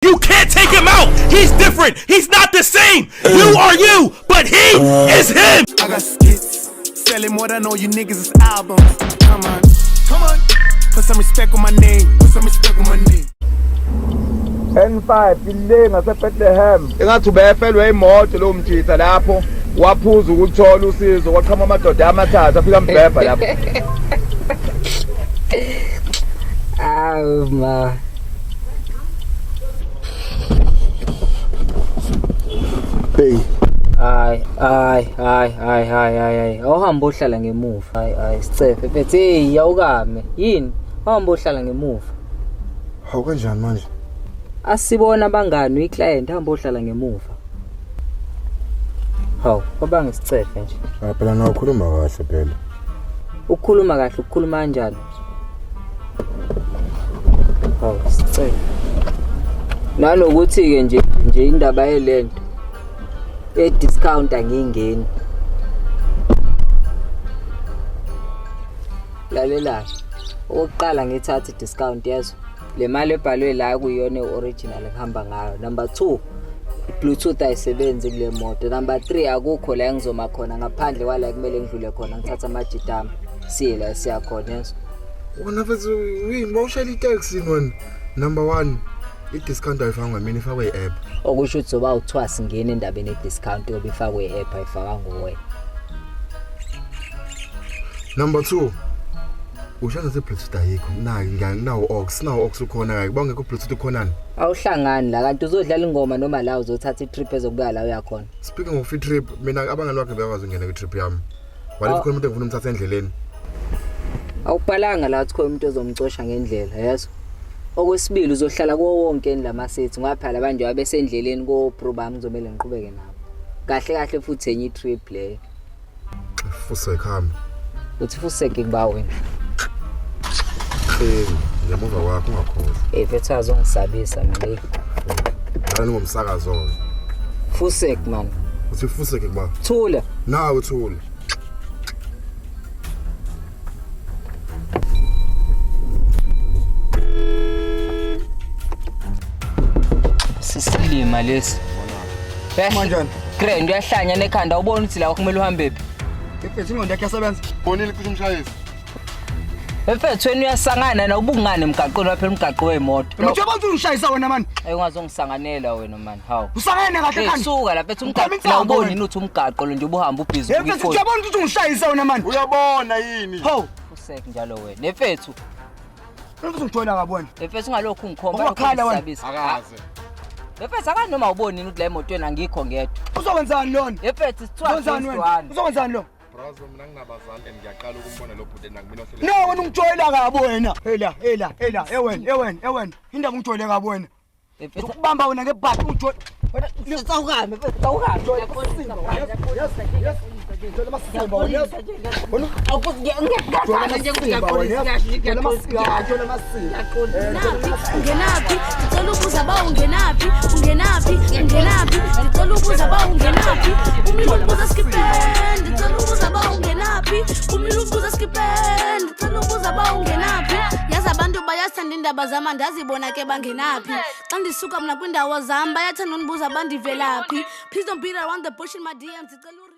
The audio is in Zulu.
You can't take him out. He's different. He's not the same. You are you, but he is him. I got skits, selling more than all you niggas is albums. Come on, come on. Put some respect on my name. Put some respect on my name. N5 ile ngaseBethlehem engathi ubefelwe imoto lo mjitha lapho waphuza ukuthola usizo kwaqhama amadoda amathathu afika mbhebha lapho. Awu ma. Hey. Hayi hayi hayi hayi hayi hayi hayi. Awuhambe ohlala ngemuva. Hayi hayi sicefe mfethu. Hey awukame. Yini? Awuhambe ohlala ngemuva. Hawu kanjani manje? Asibona abangani uyiclient hamba ohlala ngemuva. Hawu, kwabanga isicefe nje. Ah phela nawe ukhuluma kahle phela. Ukukhuluma kahle ukukhuluma kanjani? Hawu, isicefe. Nanokuthi ke nje indaba yelento e discount angingeni. Lalela. Okokuqala ngithatha i-discount yezo. Le mali ebhalwe la kuyiyona original ngihamba ngayo. Number 2 i-Bluetooth ayisebenzi kule moto. Number 3 akukho la engizoma khona ngaphandle kwala kumele ngidlule khona ngithatha amajitama. Siye la siya khona yezo. Wena mfethu yini bawushayela itaxi wena? Number 1 i-discount ayifakwa mina ifakwe i-app. Okusho ukuthi zoba uthiwa singena endabeni ye-discount yobe ifakwe i-app ayifakanga wena. Number 2 ushaza se-Bluetooth ayikho. Nayi nginawo aux, nawo aux ukhona kake. Bawungekho Bluetooth ukhonani? Awuhlangani la kanti uzodlala ingoma noma la uzothatha i-trip ezokubuya la uyakhona. Speaking of i-trip, mina abangani bakhe bekwazi ukungena kwi-trip yami. Wale khona umuntu engifuna umthatha endleleni. Awubhalanga la uthi khona umuntu ozomcosha ngendlela yezo. Okwesibili uzohlala kuwo wonke lamasithi ngoba phela abantu abesendleleni ko bro bami ngizomele ngiqhubeke nabo. Kahle kahle futhi enye i-trip leyo. Fusek hamba. Uthi fuseke kuba wena. Hey, ngemuva kwakho ungakhohlwa. Eh mfethu azongisabisa mina. Qala ngomsakazo. Fusek man. Uthi fusek kuba. Thula. Nawe thula. Sisilima lesi. Kanjani? Grand uyahlanya nekhanda ubona ukuthi la kumele uhambe phi. Mfethu ingqondo yakhe iyasebenza. Bonile cishe umshayisi. Mfethu wena uyasangana na ubungane emgaqweni waphela umgaqo wemoto. Mfethu uyabona ukuthi ungishayisa wena mani. Ayi ungazongisanganela wena man. Hawu. Usangene kahle Hey khanda. suka la mfethu Ukhama umgaqo. La insangu ubona wena. yini uthi umgaqo lo nje ubuhamba ubhizi Hey mfethu uyabona ukuthi ungishayisa wena mani. Uyabona yini? Hawu. Usek njalo wena. Mfethu, Mfethu ungijwayela kabi wena. mfethu ungalokhu ungikhomba Ungakhala wena. ungisabisa. Akaze. Mfethu akanoma uboni yini ukuthi la emotweni angikho ngedwa. Uzokwenzani lona? Mfethu sithiwa Uzokwenzani wena? Uzokwenzani lo? Brazo mina nginabazali and ngiyaqala ukumbona lo bhuti nakumina ohlele. No wena ungijwayela kabi wena. Hela hela hela ewen ewen ewen. Indaba ungijwayele kabi wena. Mfethu Ukubamba wena ngebhadi ungijwayele. Wena sawukame mfethu sawukame. Ungenaphi? Ngicela ukubuza ba ungenaphi? Ungenaphi? Ungenaphi? Ngicela ukubuza ba ungenaphi? Umile ukubuza skipen. Ngicela ukubuza ba ungenaphi? Umile ukubuza skipen. Ngicela ukubuza ba ungenaphi? Yazi abantu bayathanda indaba zam andazibona ke bangenaphi. Xa ndisuka mna kwindawo zam bayathanda undibuza bandivelaphi. Please don't beat around the bush in my DMs. Ngicela